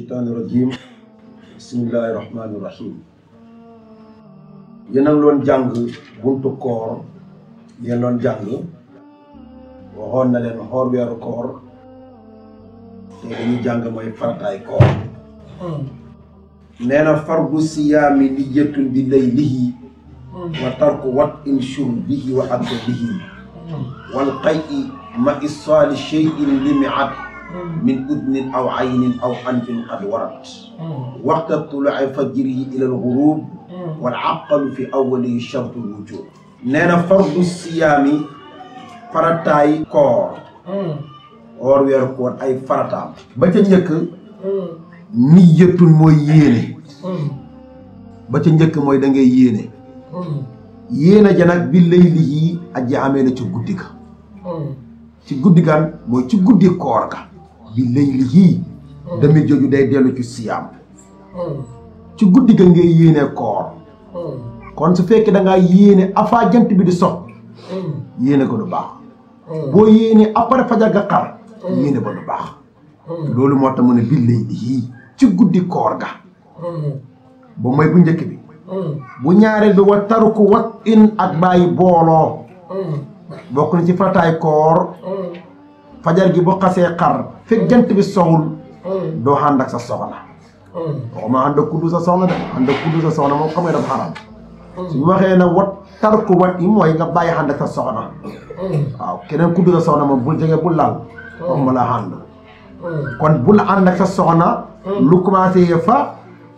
الشيطان الرجيم بسم الله الرحمن الرحيم yéen a ngi doon jàng buntu koor yéen doon jàng waxoon na leen xoor weeru koor te dañuy jàng mooy farataay koor nee na fardu siyaami niyatun bi laylihi wa tarku wat in shurbihi wa aklihi wal qay'i ma isaali shay'in limiat min udnin aw aynin aw anfin qad warat waqta tulu'i fajrihi ila al-ghurub wal aqlu fi awwali shartu al-wujub nee na fardu siyaami farataay koor woor weeru koor ay farataam ba ca njëkk niyatun mooy yéene ba ca njëkk mooy da ngay yéene yéene ja nag bi laylihi aji amee na ci guddi ga ci guddi gan mooy ci guddi koor ga bi laylihi damit jooju day dellu ci siyaam ci guddi ga ngay yéene koor kon su fekkee da ngaa yéene avant jant bi di sox yéene ko du baax boo yéene après fajar ga xar yéene ba du baax loolu moo tax mu ne bi laylihi ci guddi koor ga ba mooy bu njëkk bi bu ñaareel bi wa taruku wat in ak bàyyi booloo bokk na ci farataay koor fajar gi boo xasee xar fekk jant bi soxul doo ànd ak sa soxna waxuma ànd ak kuddu sa soxna de ànd ak kuddu sa soxna moom xam nga dafa xaram suñu waxee na wat taruku wat in mooy nga bàyyi ànd ak sa soxna waaw keneen kuddu sa soxna moom bul jege bul laal waxuma la ànd kon bul ànd ak sa soxna lu commencé fa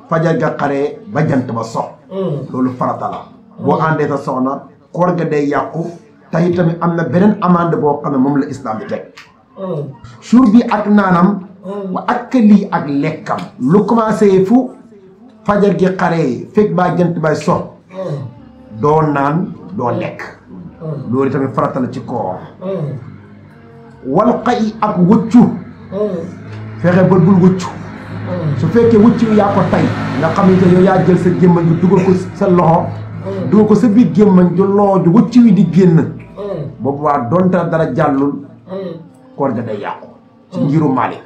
fajar ga xaree ba jant ba sox loolu farata la boo àndee sa soxna koor ga day yàqu tey tamit am na beneen amande boo xam ne moom la islam bi teg suur bi ak naanam wa ak lii ak lekkam lu commencé fu fajar gi xaree fekk ba jant bay sox doo naan doo lekk loolu tamit farata la ci koor wal xay ak wëccu fexe ba bul wëccu su fekkee wëccu yaa ko tay nga xam ne yow yaa jël sa gémmañ gi dugal ko sa loxo dugal ko sa biir gémmañ ju looju wëccu wi di génn boobu waa donte dara jàllul koor ga day yàqu ci ngiru Maalik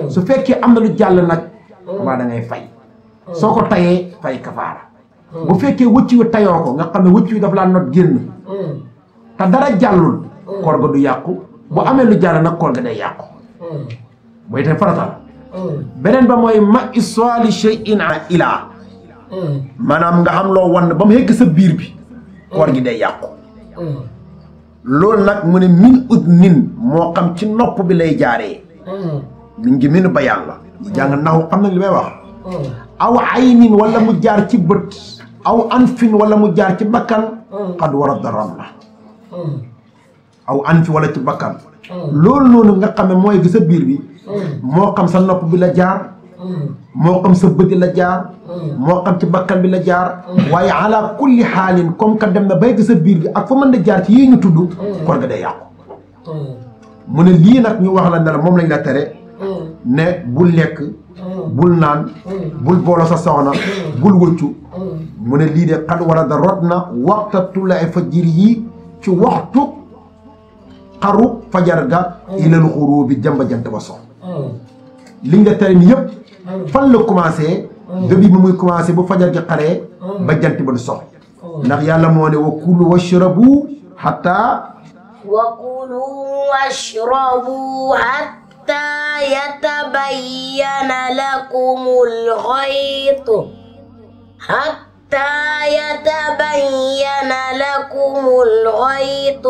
su fekkee am na lu jàll nag waa da ngay fay soo ko tayee fay kafaara bu fekkee wëccu wi tayoo ko nga xam ne wëccu wi daf laa not génn te dara jàllul koor ga du yàqu bu amee lu jàll nag koor ga day yàqu mooy itam farata la beneen ba mooy ma isali shay'in ilaa maanaam nga am loo wan ba mu yegg sa biir bi koor gi day yàqu loolu nag mu ne min udnin moo xam ci nopp bi lay jaaree min ngi minu bayaan la ñu jàng naxu xam nañ li may wax aw aynin wala mu jaar ci bët aw anfin wala mu jaar ci bakkan xad wara daram la aw anfi wala ci bakkan loolu noonu nga xam ne mooy gi sa biir bi moo xam sa nopp bi la jaar moo xam sa bëti la jaar moo xam ci bakkan bi la jaar waaye ala kulli xaalin comme que dem na bay gi sa biir bi ak fa mën na jaar ci yii ñu tudd koor ga day yàqu mu ne lii nag ñu wax la ne la moom lañ la tere ne bul lekk bul naan bul boolo sa soxna bul wëccu mu ne lii de xad war a da rot na waxta tulaay fajir yi ci waxtu xaru fajar ga ilal xuru bi jamba jant ba sox li nga tere ni yëpp fan la commencé début bi muy commencé bu fajar gi xaree ba jant ba du sox ndax yàlla moo ne wa kulu washrabu hatta wa kulu washrabu hatta yatabayyana lakumul khayt يتبين لكم الخيط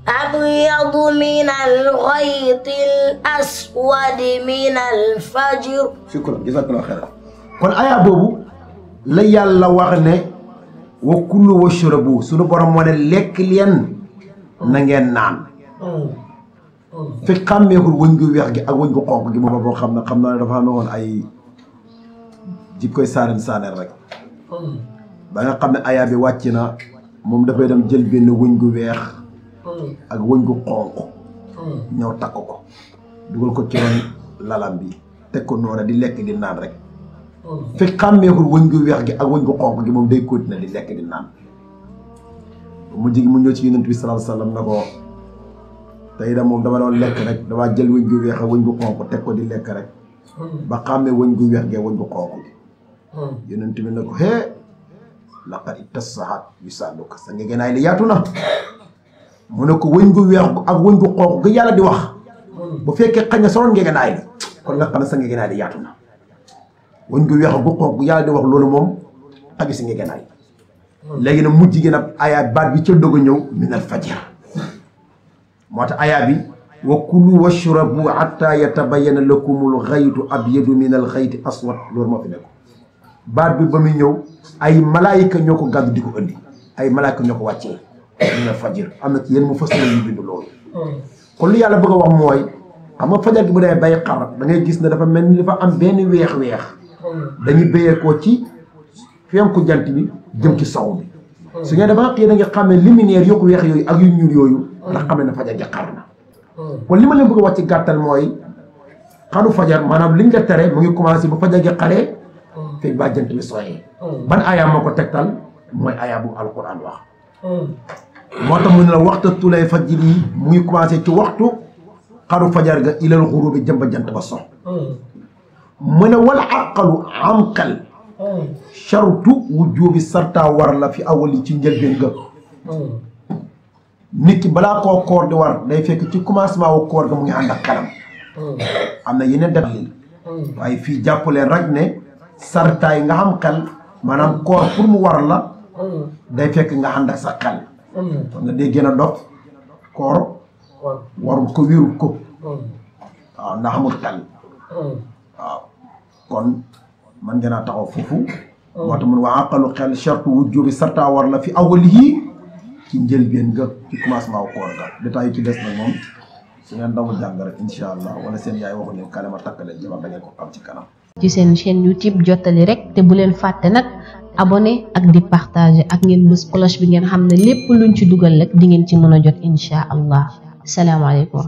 الأبيض من الخيط الأسود من الفجر. شكرا جزاك الله خيرا. kon aya boobu la yàlla wax ne wa kulu washrabu sunu borom moo ne lekk leen na ngeen naan fi xàmmeekul wëñ gu weex gi ak wëñ gu xonq gi booba boo xam ne dafa amoon ay jikkoy saaneen rek ba nga xam ne aya bi wàcc na moom dafay dem jël benn wëñ gu weex ak wëñ gu xonq ñëw takk ko dugal ko ci ron lalam bi teg ko noonu di lekk di naan rek fi xàmmeekul wëñ gu weex gi ak wëñ gu xonq gi moom day continuer di lekk di naan mu ñëw ci yonent bi sallallahu alayhi wasallam na ko tey da moom dama doon lekk rek damaa jël wëñ gu weex ak wëñ gu xonq teg ko di lekk rek ba xàmmee wëñ gu weex gee wëñ gu xonq yonent bi ne ko laqad ittasahat wisaaluka sa ngegenaay li yaatu na mu ne ko wëñ gu weex ak wëñ gu xonq ga yàlla di wax bu fekkee xañ na soloon ngegenaay li kon nga xam ne sa ngegenaay li yaatu na wëñ gu weex ak gu xonq gu yàlla di wax loolu moom xaju si ngegenaay léegi nag mujj gi nag ayaat baat bi ca doog a ñëw min al fajr moo tax ayaat bi wa kulu washrabu hatta yatabayyana lakumul xaytu abyadu min al xayti aswad loolu moo fi nekk baat bi ba muy ñëw ay malaayika ñoo ko gàddu di ko indi ay malaayika ñoo ko wàccee min al fajr am na ci yéen mu fas ñu bind loolu kon lu yàlla bëgg a wax mooy xam nga fajar gi bu dee bay xar da ngay gis ne dafa mel ni dafa am benn weex-weex dañuy béyeekoo ci fenku jant bi jëm ci sow bi su ngeen dafa xëy na nga xamee luminaire yokku weex yooyu ak yu ñuul yooyu ndax xamee ne fajar gi xar na kon li ma leen bëgg a wax ci gàttal mooy xaru fajar maanaam liñ la tere mu ngi commencé ba fajar gi xaree fekk ba jant bi sooyee ban aya moo ko tegtal mooy aya bu alquran wax moo tax mu ne la waxta tulay fajr yi mu ngi commencé ci waxtu xaru fajar ga ilal xurubi jëm ba jant ba so mu ne wal aqalu am xel charutu wujubi sarta war la fi awali ci njëlbeen ga nit ki balaa koo koor di war day fekk ci commencement wu koor ga mu ngi ànd ak xelam am na yeneen dalil waaye fii jàpp leen rek ne sartaay nga xam xel maanaam koor pour mu war la day fekk nga ànd ak sa xel kon nga dee gën a dox koor warul ko wérul ko waaw ndax amul xel waaw kon man ngeen a taxaw foofu moo tax mun waa aqalu xel chartu wujjubi sarta war la fi awalihi ci njëlbeen nga ci commencement koor ga détails yi ci des nag moom su ngeen daw jàng rek incha allah wala seen yaay waxu leen kalema takkaleen jabar da ngeen ko xam ci kanam ci seen chaîne YouTube Jottali rek te bu leen fàtte nag abonné ak di partager ak ngeen bës cloche bi ngeen xam ne lépp luñ ci dugal rek di ngeen ci mën a jot incha allah salaamaaleykum